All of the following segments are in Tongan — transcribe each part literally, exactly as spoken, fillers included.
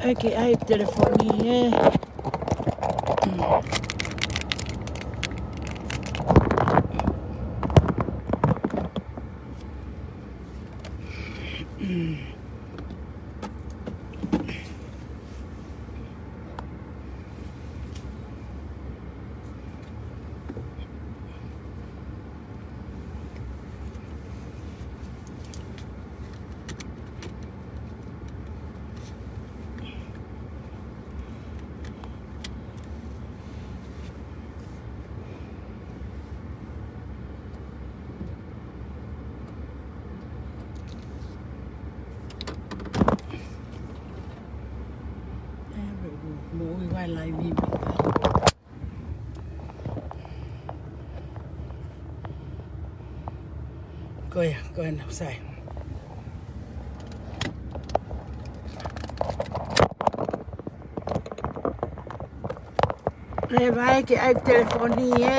Ke ʻai telefoni ē. Moʻui vai laivi. Ko ia, ko ena, sai. Leva ē ke ʻai telefoni ē.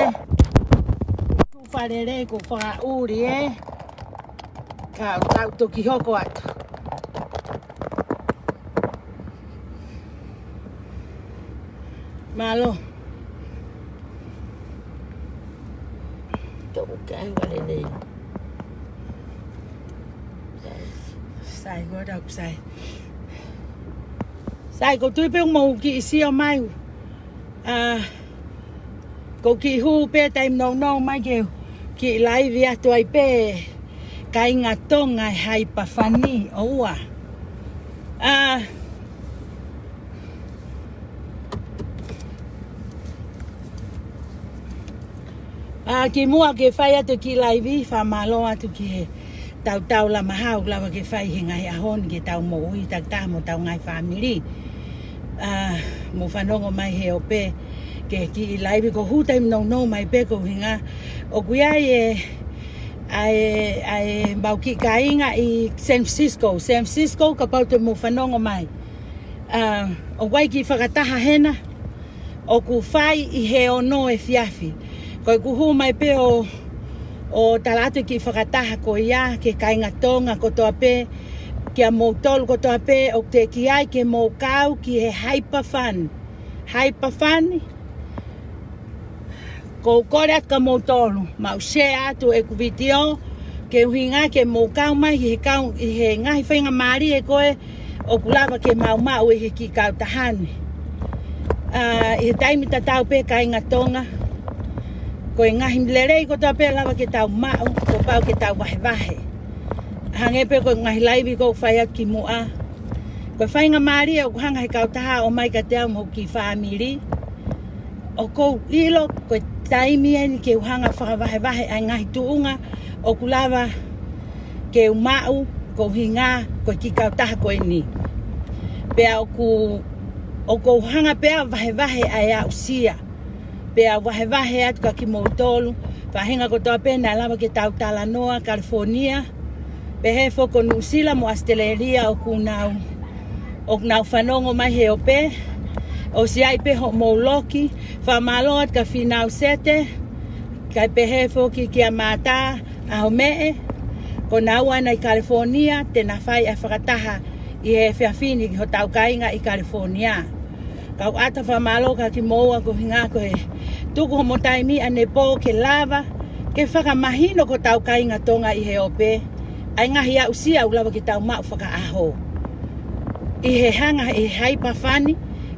Tufa lelei ko fakaʻuli ē. Ka tau toki hoko atu. Mālō. Tau kai vale nei. Sai, ko ʻeku sai. Sai, ʻoku ou tui pē ʻoku mou kiʻi sio mai. ʻA, ʻoku ou kiʻi hū pē taimi nounou mai ke u kiʻi laivi atu ai pē kāinga Tonga ʻi Haipafani ʻo ua. ʻA, ʻa, kimuʻa ke fai atu e kiʻi laivi, fakamālō atu ki he tautau lama hau lava ke fai he ngaahi ʻaho ni ke tau moʻui takitaha mo tau ngaahi fāmili. ʻA, mou fanongo mai he ope ke kiʻi laivi, ʻoku ou hū taimi nounou mai pē ko e ʻuhinga ʻoku ʻi ai e, ʻa e, ʻa e mau kiʻi kāinga ʻi San Francisco. San Francisco, kapau te mou fanongo mai. ʻA, ʻoku ʻi ai e kiʻi fakataha hena, ʻoku fai ʻi he ono efiafi. Ko ʻeku hū mai pē ʻo, ʻo tala atu e kiʻi fakataha ko ia ki he kāinga Tonga kotoa pē, kia moutolu kotoa pē ʻoku teʻeki ai ke mou kau ki he Haipafani. Haipafani, ʻoku ou kole atu kia moutolu, mou share atu ʻeku vitiō, ke ʻuhinga ke mou kau mai ʻi he kau, ʻi he ngaahi faingamālie ko ē ʻoku lava ke mau maʻu ʻi he kiʻi kautaha ni. ʻA, ʻi he taimi tatau pē kāinga Tonga, ko e ngaahi lelei kotoa pē lava ke tau maʻu, kuo pau ke tau vahevahe. Hangē pē ko e ngaahi laivi ʻoku ou fai atu kimuʻa. Ko e faingamālie ʻoku hanga he kautaha ʻo ʻomai kiate au mo e kiʻi fāmili. ʻOku ou ʻilo ko e taimi eni ke u hanga fakavahevahe ʻa e ngaahi tuʻunga ʻoku lava ke u maʻu ko e ʻuhinga ko e kiʻi kautaha ko eni. Pea ʻoku, ʻoku ou hanga pē ʻo vahevahe ʻa e aʻusia. Pea u vahevahe atu kia kimoutolu, faʻahinga kotoa pē naʻe lava ke tau talanoa, California, pehē foki ko Nuʻusila mo ʻAositelēlia ʻoku nau, ʻoku nau fanongo mai he ope, ʻosi ʻi ai pē hoʻomou loki, fakamālō atu kia Fīnau Sete, kae pehē foki kia Mata ʻAhomeʻe, ko naua ena ʻi California, te na fai ʻa e fakataha ʻi he efiafi ni ki hotau kāinga ʻi California. Kau ʻata fakamālō kia kimoua ko e ʻuhinga ko e tuku hoʻomou taimi ʻanepō ke lava ke fakamahino ki hotau kāinga Tonga ʻi he ope ʻa e ngaahi aʻusia ʻoku lava ke tau maʻu fakaʻaho. ʻI he hanga ʻe Haipafani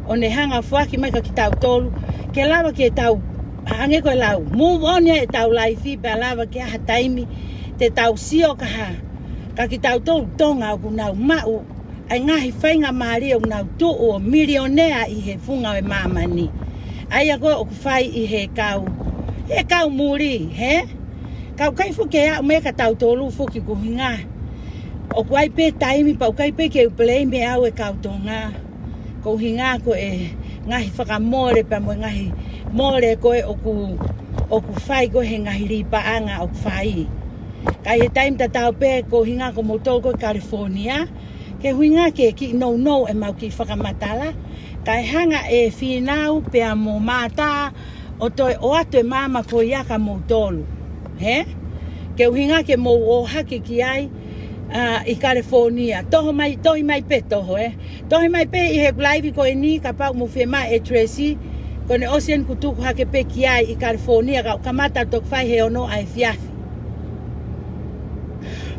ʻo ne hanga foaki mai kia kitautolu ke lava ke tau hangē ko e lau, move on ʻetau life pea lava ke ʻi ai ha taimi te tau sio ki ha, kia kitautolu Tonga ʻoku nau maʻu ʻa e ngaahi faingamālie ʻoku nau tuʻu ʻo milionea ʻi he funga ʻo e māmani. ʻA ia ko ē ʻoku fai ʻi he kau, he kau muli, hē? Ka ʻoku ʻikai foki ke aʻu mai kia tautolu foki ko e ʻuhinga ʻoku ʻi ai pē taimi pea ʻoku ʻikai pē ke u blame ʻe au e kau Tonga. Ko e ʻuhinga ko e ngaahi fakamole pea mo e ngaahi mole ko ē ʻoku, ʻoku fai ko ē he ngaahi lī paʻanga ʻoku fai. Ka ʻi he taimi tatau pē ko e ʻuhinga ko moutolu ko ē California, ke ʻuhinga ke kiʻi nounou ʻemau kiʻi fakamatala, kae hanga ʻe Fīnau pea mo Mata ʻo toe ʻoatu e maama ko ia kia moutolu. Hē? Ke ʻuhinga ke mou ō hake ki ai, ʻa, ʻi California. Toho mai, tohi mai pē toho, ē. Tohi mai pē ʻi heʻeku laivi ko eni, kapau ʻoku mou fiemaʻu e ʻetilesi, ko ʻene ʻosi eni kuo tuku hake pē ki ai ʻi California, ka ʻoku kamata toki fai he ono ʻa efiafi.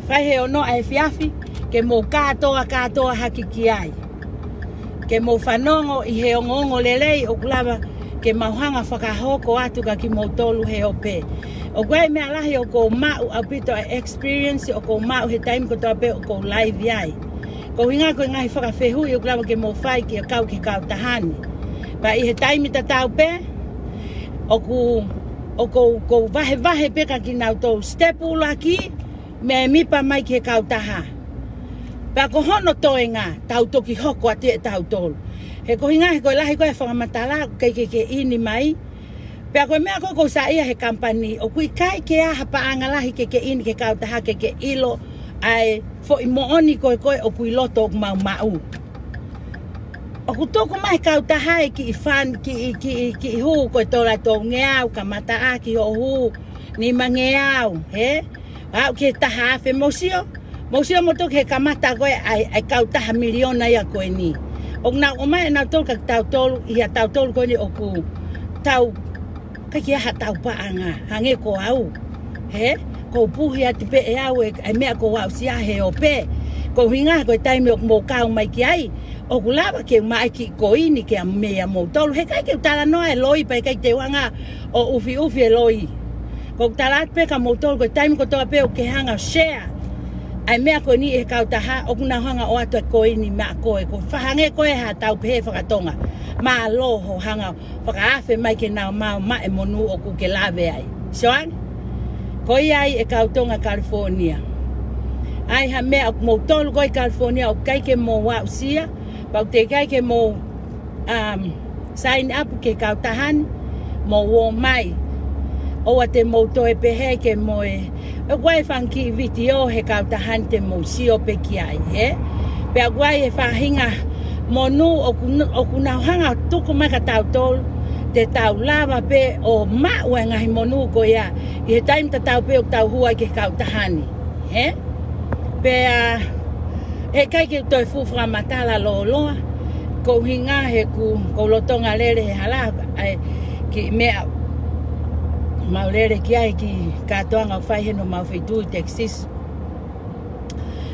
Fai he ono ʻa efiafi, ke mou kātoa, kātoa hake ki ai. Ke mou fanongo ʻi he ongoongo lelei ʻoku lava ke mau hanga fakahoko atu kia kimoutolu he ope. ʻOku ʻi ai e meʻa lahi ʻoku ou maʻu ʻaupito ʻa e experience ʻoku ou maʻu he taimi kotoa pē ʻoku ou laivi ai. Ko e ʻuhinga ko e ngaahi fakafehuʻi ʻoku lava ke mou fai ke kau ki he kautaha ni. Pea ʻi he taimi tatau pē, ʻoku, ʻoku ou, ʻoku ou vahevahe pē kia kinautolu step ʻuluaki, mēmipa mai ki he kautaha. Pea ko hono toenga, tau toki hoko atu ʻe tautolu. He ko e ʻuhinga, he ko e lahi ko ē fakamatala, ʻoku ʻikai ke ke ʻini mai. Pea ko e meʻa ko ē ʻoku ou saiʻia he company, ʻoku ʻikai ke ʻi ai ha paʻanga lahi ke ke ʻini ki he kautaha ke ke ʻilo ʻa e foʻi moʻoni ko ē ko ē ʻoku ʻi loto ʻoku mau maʻu. ʻOku tuku mai he kautaha e kiʻi fund, kiʻi, kiʻi, kiʻi hū ko e tola tolungeau, kamataʻaki hoʻo hū, nimangeau, hē? Aʻu ki he taha afe, mou sio, mou sio mou toki he kamata ko ē ʻa e, ʻa e kautaha miliona ia ko eni. ʻOku nau ʻomai ʻe nautolu kia tautolu, ʻi ha tautolu ko eni ʻoku tau, ʻikai ke ʻi ai haʻatau paʻanga, hangē ko au. Hē? ʻOku ou puhi atu pē ʻe au e, e meʻa ʻoku ou aʻusia he ope. Ko e ʻuhinga ko e taimi ʻoku mou kau mai ki ai, ʻoku lava ke maʻu e kiʻi koini ke ʻomai kia moutolu. He ʻikai ke u talanoa e loi pea ʻikai te u hanga ʻo ʻufiʻufi e loi. ʻOku ou tala atu pē kia moutolu ko e taimi kotoa pē ʻoku ke hanga ʻo share ʻa e meʻa ko eni he kautaha, ʻoku nau hanga ʻo ʻoatu e koini maʻa koe. Ko e fakahangē ko ē haʻatau pehē fakatonga. Mālō hoʻo hanga fakaafe mai ke nau maʻu ʻa e monū ʻoku ke lave ai. Sio ange? Ko ia ai e kau Tonga California. ʻI ai ha meʻa ʻoku moutolu ko ē ʻi California ʻoku ʻikai ke mou aʻusia, pea ʻoku teʻeki ai ke mou, um, sign up ki he kautaha ni, mou ō mai. ʻOua te mou toe pehē ke mou ē, ʻoku ʻi ai e fanga kiʻi vitiō he kautaha ni te mou sio pē ki ai, hē? Pea ʻoku ʻi ai e faʻahinga monū ʻoku n-, ʻoku nau hanga ʻo tuku mai kia tautolu, te tau lava pē ʻo maʻu e ngaahi monū ko ia, ʻi he taimi tatau pē ʻoku tau hū ai ki he kautaha ni, hē? Pea, he ʻikai ke u toe fuʻu fakamatala lōloa, ko e ʻuhinga he ʻoku, ʻoku ou lolotonga lele he hala, ʻa e kiʻi meʻa, mau lele ki ai ki he kātoanga ʻoku fai heni ʻo mau feituʻu ʻi Texas.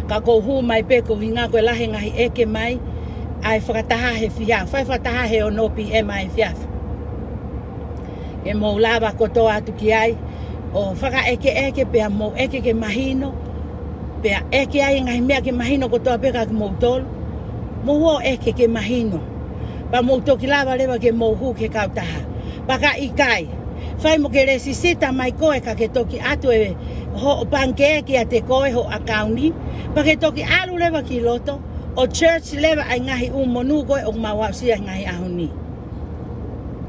Ka ʻoku ou hū mai pē ko e ʻuhinga ko e lahi e ngaahi ʻeke mai, ʻa e fakataha he fiha, fai fakataha he ono P M ʻa efiafi. Ke mou lava kotoa atu ki ai, ʻo fakaʻekeʻeke pea mou ʻeke ke mahino, pea ʻeke ai e ngaahi meʻa ke mahino kotoa pē kia kimoutolu, mou ō ʻeke ke mahino. Pea mou toki lava leva ke mou hū ki he kautaha. Pea ka ʻikai, fai mo ke lēsisita mai koe ka ke toki ʻatu e hoʻo pangikē kiate koe hoʻo ʻakauni, pea ke toki ʻalu leva ki loto, ʻo search leva ʻa e ngaahi ʻū monū ko ē ʻoku mau aʻusia he ngaahi ʻaho ni.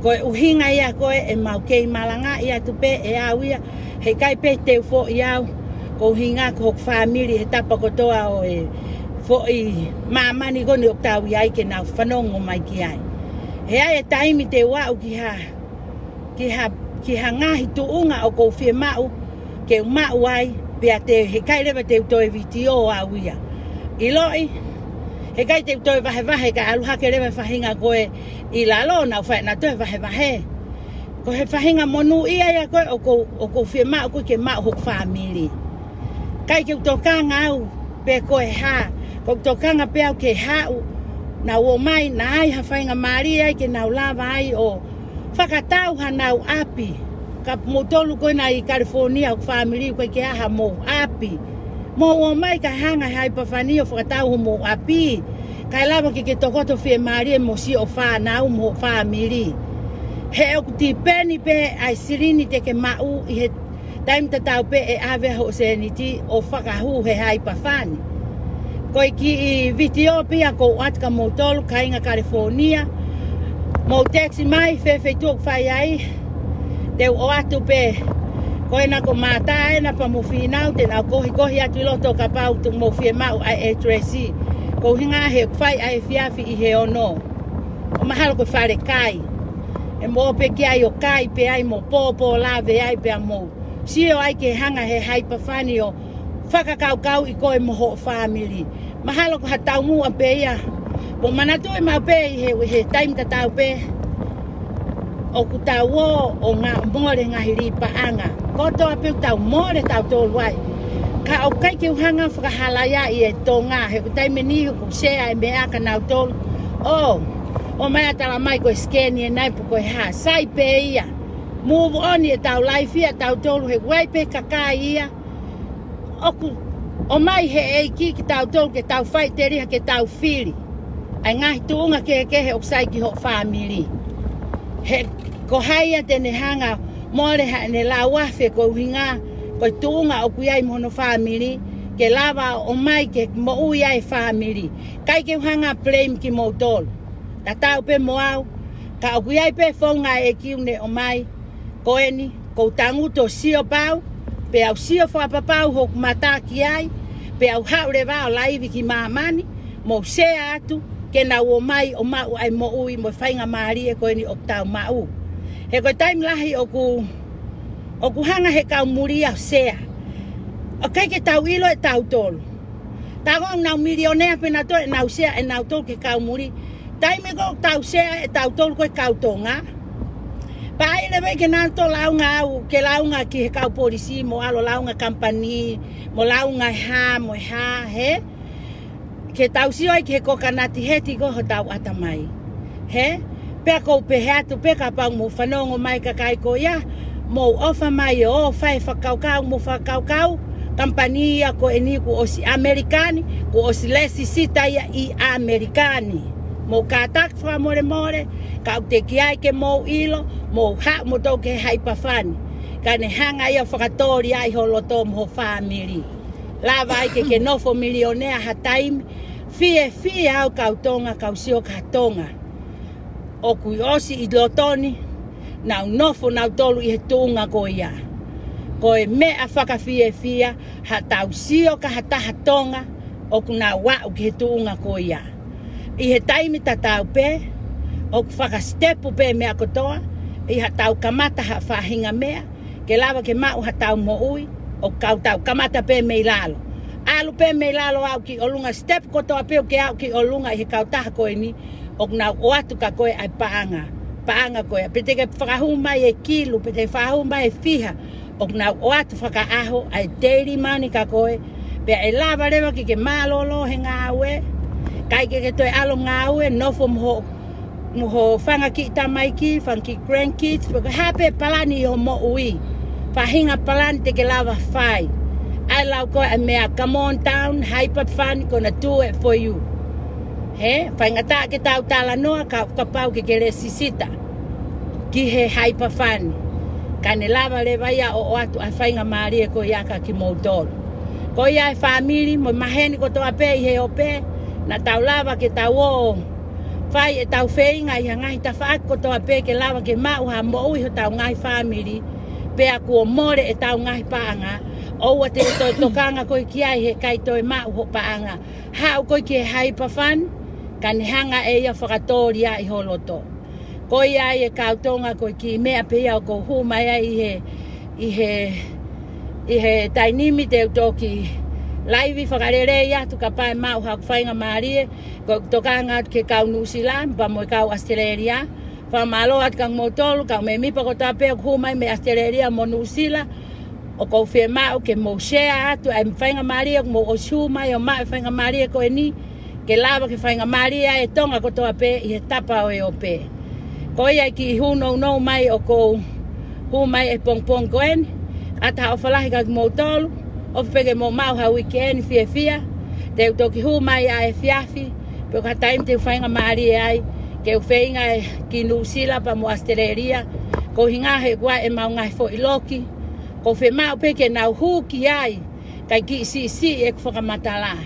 Ko e ʻuhinga ia ko ē ʻemau kei malangaʻi atu pē ʻe au ia, he ʻikai pē te u foʻi au, ko e ʻuhinga ko hoku fāmili he tapa kotoa ʻo e foʻi māmani ko eni ʻoku tau ʻi ai ke nau fanongo mai ki ai. He ʻi ai e taimi te u aʻu ki ha, ki ha, ki ha ngaahi tuʻunga ʻoku ou fiemaʻu ke u maʻu ai, pea te, he ʻikai leva te u toe vitiō au ia. ʻIloʻi, he ʻikai te u toe vahevahe ka ʻalu hake leva e faʻahinga ko ē ʻi lalo, nau fai ʻenau toe vahevahe. Ko e faʻahinga monū ia ia ko ē ʻoku ou, ʻoku ou fiemaʻu ko ē ke maʻu hoku fāmili. ʻIkai ke u tokanga au pe ko e hā, ʻoku ou tokanga pē au ke haʻu, nau ō mai, naʻa ʻi ai ha faingamālie ai ke nau lava ai ʻo fakatau hanau ʻapi. Kia moutolu ko ena ʻi California, hoku fāmili, ʻoku ʻikai ke ʻi ai hamou ʻapi. Mou ō mai kae hanga ʻe he haipafani ʻo fakatau homou ʻapi. Kae lava ke ke tokoto fiemālie mo siʻo fānau mo hoʻo fāmili. He ʻoku tipeni pē ʻa e silini te ke maʻu ʻi he taimi tatau pē ʻe ʻave hoʻo sēniti ʻo fakahū he haipafani. Ko e kiʻi vitiō pē ia ʻoku ou ʻoatu kia moutolu, kāinga California. Mou text mai, fē feituʻu ʻoku fai ai. Te u ʻoatu pē. Ko ena ko Mata ena pea mo Fīnau, te nau kohikohi atu ʻi loto kapau ʻoku mou fiemaʻu ʻa e address. Ko e ʻuhinga he ʻoku fai ʻa e efiafi ʻi he ono. ʻO mahalo ko e fale kai. ʻE mou ō pē ki ai ʻo kai pē ai mo pōpō lave ai pea mou sio ai ke hanga ʻe he haipafani ʻo fakakaukauʻi koe mo hoʻo fāmili. Mahalo ko ha taumuʻa pē ia. Mou manatuʻi maʻu pē ʻi he, he taimi tatau pē ʻoku tau ō ʻo ngā mole ngaahi lī paʻanga. Kotoa pē ʻoku tau mole tautolu ai. Ka ʻoku ʻikai ke u hanga ʻo fakahalaia ʻi he Tonga, he ʻoku taimi ni ʻoku sea e meʻa kia nautolu. ʻO, ʻomai ʻo tala mai ko e sikeni ʻena pe ko e hā, sai pē ia. Move on ʻi heʻetau life ia tautolu, he ʻoku ʻi ai pē kakai ia ʻoku ʻomai he ʻEiki kitautolu ke tau faʻiteliha ke tau fili ʻa e ngaahi tuʻunga kehekehe ʻoku sai ki hoʻo fāmili. He ko hai ia te ne hanga ʻo mole haʻane lau afe koeʻuhinga ko e tuʻunga ʻoku ʻi ai mo hono fāmili, ke lava ʻo ʻomai ke moʻui ai e fāmili. ʻIkai ke u hanga ʻo blame kimoutolu. Tatau pē mo au, ka ʻoku ʻi ai pē founga ʻa e ʻEiki ʻoku ne ʻomai, ko eni, ʻoku ou tangutu ʻo sio pau, pea u sio fakapapau hoku mata ki ai, pea u haʻu leva ʻo laivi ki māmani, mou share atu, ke nau ō mai ʻo maʻu ʻa e moʻui mo e faingamālie ko eni ʻoku tau maʻu. He ko e taimi lahi ʻoku, ʻoku hanga he kau muli ʻo share. ʻOku ʻikai ke tau ʻilo ʻe tautolu. Tau ʻoku nau milionea pē nautolu ʻenau share ʻe nautolu ki he kau muli. Taimi ko ē ʻoku tau share ʻe tautolu ko e kau Tonga, pea ʻai leva ke nautolu launga au, ke launga ki he kau polisi, mo ʻalu launga company, mo launga e hā, mo e hā, hē? Ke tau sio ai ki he kokonati heti ko ē hotau ʻatamai. Hē? Pea ʻoku ou pehē atu pē kapau mou fanongo mai kakai ko ia, mou ʻofa mai ʻo fai e fakakaukau, mou fakakaukau, company ia ko eni kuo ʻosi ʻAmelika ni, kuo ʻosi lēsisita ia ʻi ʻAmelika ni. Mou kātaki fakamolemole, ka ʻoku teʻeki ai ke mou ʻilo, mou haʻu moutolu ki he Hyperfund. Ka ne hanga ia ʻo fakatōliʻa ʻi ho loto mo ho fāmili. Lava ai ke ke nofo milionea ha taimi, fiefia au kau Tonga, kau sio ki ha Tonga ʻoku ʻosi ʻi loto ni, nau nofo nautolu ʻi he tuʻunga ko ia. Ko e meʻa fakafiefia, haʻatau sio ki ha taha Tonga, ʻoku nau aʻu ki he tuʻunga ko ia. ʻI he taimi tatau pē, ʻoku fakasitepu pē meʻa kotoa, ʻi haʻatau kamata ha faʻahinga meʻa, ke lava ke maʻu haʻatau moʻui, ʻoku tau kamata pē mei lalo. ʻAlu pē mei lalo ʻo aʻu ki ʻolunga, step kotoa pē ʻoku ke aʻu ki ʻolunga ʻi he kautaha ko eni, ʻoku nau ʻoatu kia koe ʻa e paʻanga. Paʻanga ko ia. Pe te ke fakahū mai e kilu, pe te ke fakahū mai e fiha, ʻoku nau ʻoatu fakaʻaho ʻa e daily money kia koe. Pea ʻe lava leva ke ke mālōlō he ngāue. ʻIkai ke ke toe ʻalu ʻo ngāue, nofo mo ho, mo ho fanga kiʻi tamaiki, fanga kiʻi grandkids, pe ko e hā pē palani ʻi hoʻo moʻui. Faʻahinga palani te ke lava fai. ʻAi lau ko ē ʻa e meʻa, come on down, Hyperfund gonna do it for you. Hē, faingataʻa ke tau talanoa, ka, kapau ke ke lēsisita ki he Hyperfund. Ka ne lava leva ia ʻo ʻoatu ʻa e faingamālie ko ia kia kimoutolu. Ko ia e fāmili, mo maheni kotoa pē ʻi he ope, naʻa tau lava ke tau ō fai ʻetau feinga ʻi he ngaahi tafaʻaki kotoa pē ke lava ke maʻu ha moʻui hotau ngaahi fāmili, pea kuo mole ʻetau ngaahi paʻanga, ʻoua te ke toe tokanga koe ki ai he ʻikai toe maʻu hoʻo paʻanga. Haʻu koe ki he Hyperfund, ka ne hanga ʻe ia ʻo fakatōliʻa ʻi ho loto. Ko ia ai e kau Tonga ko e kiʻi meʻa pē ia ʻoku ou hū mai ai ʻi he, ʻi he, ʻi he taimi ni te u toki laivi fakalelei atu kapau ʻe maʻu haʻaku faingamālie, ko e tokanga atu ki he kau Nuʻusila, pea mo e kau ʻAositelēlia. Fakamālō atu kia moutolu, kau mēmipa kotoa pē ʻoku hū mai mei ʻAositelēlia mo Nuʻusila, ʻoku ou fiemaʻu ke mou share atu ʻa e faingamālie ʻoku mou ʻosi hū mai ʻo maʻu e faingamālie ko eni, ke lava ke faingamālie ai e Tonga kotoa pē ʻi he tapa ʻo e ope. Ko ia e kiʻi hū nounou mai ʻoku ou hū mai he pongipongi ko eni, ʻatā ʻofa lahi kia kimoutolu, ʻofa pē ke mou maʻu ha weekend fiefia, te u toki hū mai ʻaefiafi, pe ko ha taimi te u faingamālie ai, ke u feinga ki Nuʻusila pea mo ʻAositelēlia, koeʻuhinga he ʻoku ʻi ai ʻemau ngaahi foʻi loki, ʻoku ou fiemaʻu pē ke nau hū ki ai, kae kiʻi siʻisiʻi ʻeku fakamatala.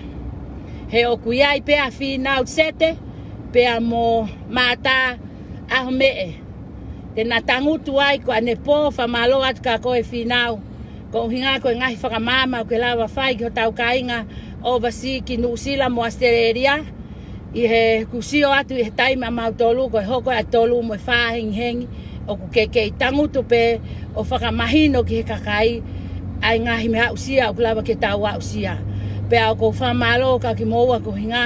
He ʻoku ʻi ai pē ʻa Fīnau Sete, pea mo Mata ʻAhomeʻe. Te na tangutu ai ko ʻanepō, fakamālō atu kia koe Fīnau. Koeʻuhinga ko e ngaahi fakamaama ʻoku ke lava fai ki hotau kāinga overseas ki Nuʻusila mo ʻAositelēlia. ʻI he ʻeku sio atu ʻi he taimi ʻamautolu, ko e hoko ʻa e tolu mo e fā hengihengi, ʻoku ke kei tangutu pē ʻo fakamahino ki he kakai, ʻa e ngaahi meʻa aʻusia ʻoku lava ke tau aʻusia. Pea ʻoku ou fakamālō kia kimoua ko e ʻuhinga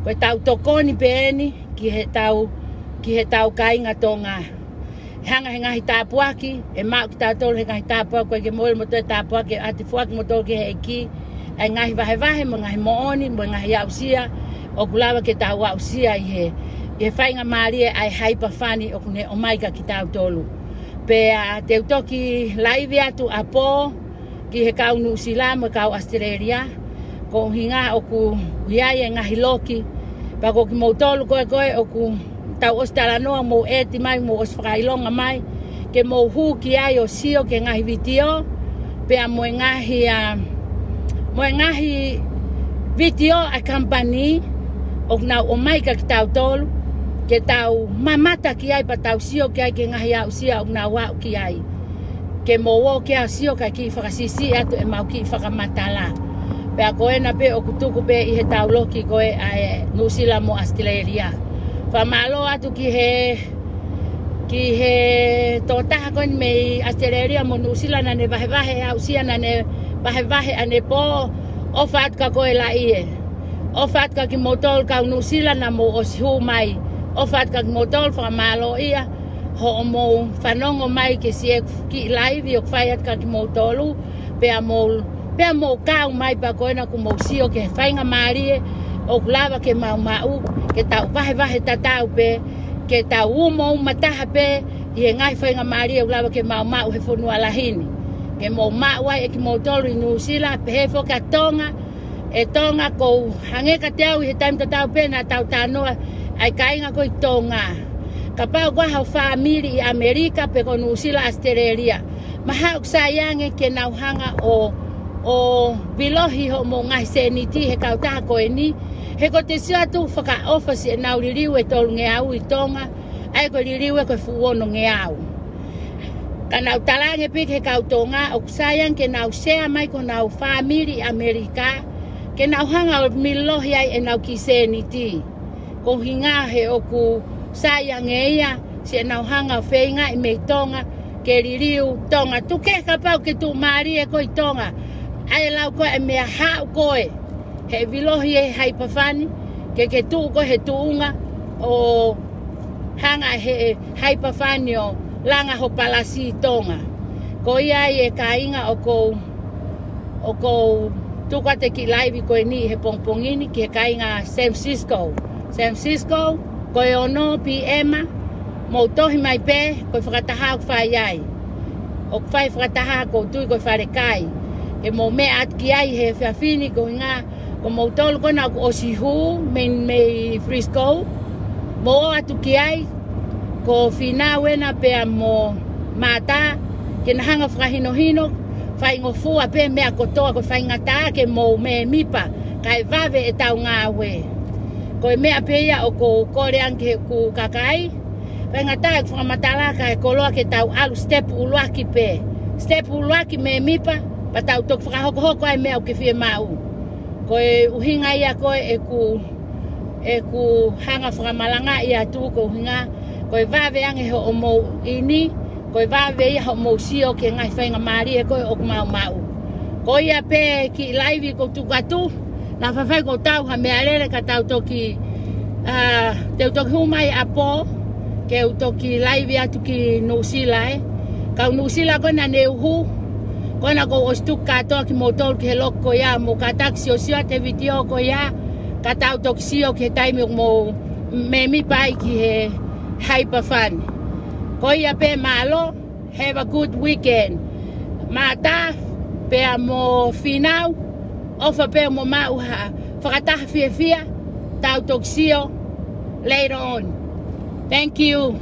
ko ʻetau tokoni pē eni ki heʻetau, ki heʻetau kāinga Tonga. ʻE hanga he ngaahi tāpuaki, ʻe maʻu kitautolu he ngaahi tāpuaki, ko e ke mole mo toe tāpuaki, ʻa e foaki mo toe ki he ʻEiki, ʻa e ngaahi vahevahe, mo e ngaahi moʻoni, mo e ngaahi aʻusia ʻoku lava ke tau aʻusia ʻi he, ʻi he faingamālie ʻa e Hyperfund ʻoku ne ʻomai kia kitautolu. Pea te u toki laivi atu ʻapō ki he kau Nuʻusila mo e kau ʻAositelēlia, ko e ʻuhinga ʻoku ʻi ai e ngaahi loki. Pea ko kimoutolu ko ē ko ē ʻoku tau ʻosi talanoa, mou ʻeti mai, mou ʻosi fakaʻilonga mai, ke mou hū ki ai ʻo sio ki he ngaahi vitiō, pea mo e ngaahi, ā, mo e ngaahi vitiō ʻa e company ʻoku nau ʻomai kia kitautolu, ke tau mamata ki ai pea tau sio ki ai ki he ngaahi aʻusia ʻoku nau aʻu ki ai. Ke mou ō ki ai ʻo sio kae kiʻi fakasiʻisiʻi atu ʻemau kiʻi fakamatala. Pea ko ena pē ʻoku tuku pē ʻi heʻetau loki ko ē ʻa e Nuʻusila mo ʻAositelēlia. Fakamālō atu ki he, ki he tokotaha ko eni mei ʻAositelēlia mo Nuʻusila naʻa ne vahevahe e aʻusia, naʻa ne vahevahe ʻanepō. ʻOfa atu kia koe laʻie. ʻOfa atu kia kimoutolu kau Nuʻusila naʻa mou ʻosi hū mai. ʻOfa atu kia kimoutolu, fakamālō ia hoʻomou fanongo mai ki he siʻi kiʻi laivi ʻoku fai atu kia kimoutolu, pea mou, pea mou kau mai pea ko ena kuo mou sio ki he faingamālie ʻoku lava ke mau maʻu, ke tau vahevahe tatau pē, ke tau umouma taha pē ʻi he ngaahi faingamālie ʻoku lava ke mau maʻu he fonua lahi ni. Ke mou maʻu ai ʻe kimoutolu ʻi Nuʻusila, pehē foki ʻa Tonga, ʻe Tonga, ʻoku ou hangē kiate au ʻi he taimi tatau pē naʻa tau talanoa ai, kāinga ko ē ʻi Tonga. Kapau ʻoku ʻi ai haʻo fāmili ʻi ʻAmelika pe ko Nuʻusila, ʻAositelēlia, mahalo ʻoku sai ange ke nau hanga ʻo, ʻo vilohi hoʻomou ngaahi sēniti he kautaha ko eni. He ko e te sio atu fakaʻofa siʻenau liliu ʻe tolungeau ʻi Tonga, ʻa ia ko e liliu ē ko e fuʻu onongeau. Ka nau talaange pē ki he kau Tonga ʻoku sai ange ke nau sea mai ki honau fāmili ʻi ʻAmelika, ke nau hanga ʻo vilohi ai ʻenau kiʻi sēniti. Ko e ʻuhinga he ʻoku sai ange ia siʻenau hanga ʻo feingaʻi mei Tonga ke liliu Tonga. Tuku kehe kapau ke tuʻumālie koe ʻi Tonga, ʻa e lau ko ē ʻa e meʻa, haʻu koe he vilohi ʻe he Hyperfund, ke ke tuʻu koe he tuʻunga ʻo hanga ʻe he Hyperfund ʻo langa ho palasi ʻi Tonga. Ko ia ai e kāinga ʻoku ou, ʻoku ou tuku atu e kiʻi laivi ko eni he pongipongi ni ki he kāinga San Francisco. San Francisco, ko e ono P M, mou tohi mai pē, ko e fakataha ʻoku fai ai. ʻOku fai fakataha, ʻoku ou tui ko e falekai. Ke mou meʻa atu ki ai he efiafi ni, ko e ʻuhinga ko moutolu ko ena ʻoku ʻosi hū mei, mei Frisco, mou ō atu ki ai, ko Fīnau ena pea mo Mata, ke na hanga ʻo fakahinohino, faingofua pē meʻa kotoa, ko e faingataʻa ke mou mēmipa, kae vave ʻetau ngāue. Ko e meʻa pē ia ʻoku ou kole ange ki heʻeku kakai, faingataʻa ʻeku fakamatala, kae koloa ke tau ʻalu step ʻuluaki pē. Step ʻuluaki mēmipa, pea tau toki fakahokohoko ai meʻa ʻoku ke fiemaʻu. Ko e ʻuhinga ia ko ē ʻeku, ʻeku hanga fakamalangaʻi atu, ko e ʻuhinga ko e vave ange hoʻomou ʻi heni, ko e vave ia hoʻomou sio ki he ngaahi faingamālie ko ē ʻoku mau maʻu. Ko ia pē kiʻi laivi ʻoku ou tuku atu, naʻa faifai kuo tau ha meʻa lele ka tau toki, ā, te u toki hū mai ʻapō, ke u toki laivi atu ki Nuʻusila ē. Kau Nuʻusila ko ena naʻa nau hū, ko ena ʻoku ou ʻosi tuku kātoa kimoutolu ki he loki ko ia, mou kātaki siosio atu he vitiō ko ia, ka tau toki sio ki he taimi ʻoku mou mēmipa ai ki he Hyperfund. Ko ia pē, mālō, have a good weekend. Mata, pea mo Fīnau, ʻofa pē mo maʻu ha fakataha fiefia, tau toki sio later on. Thank you.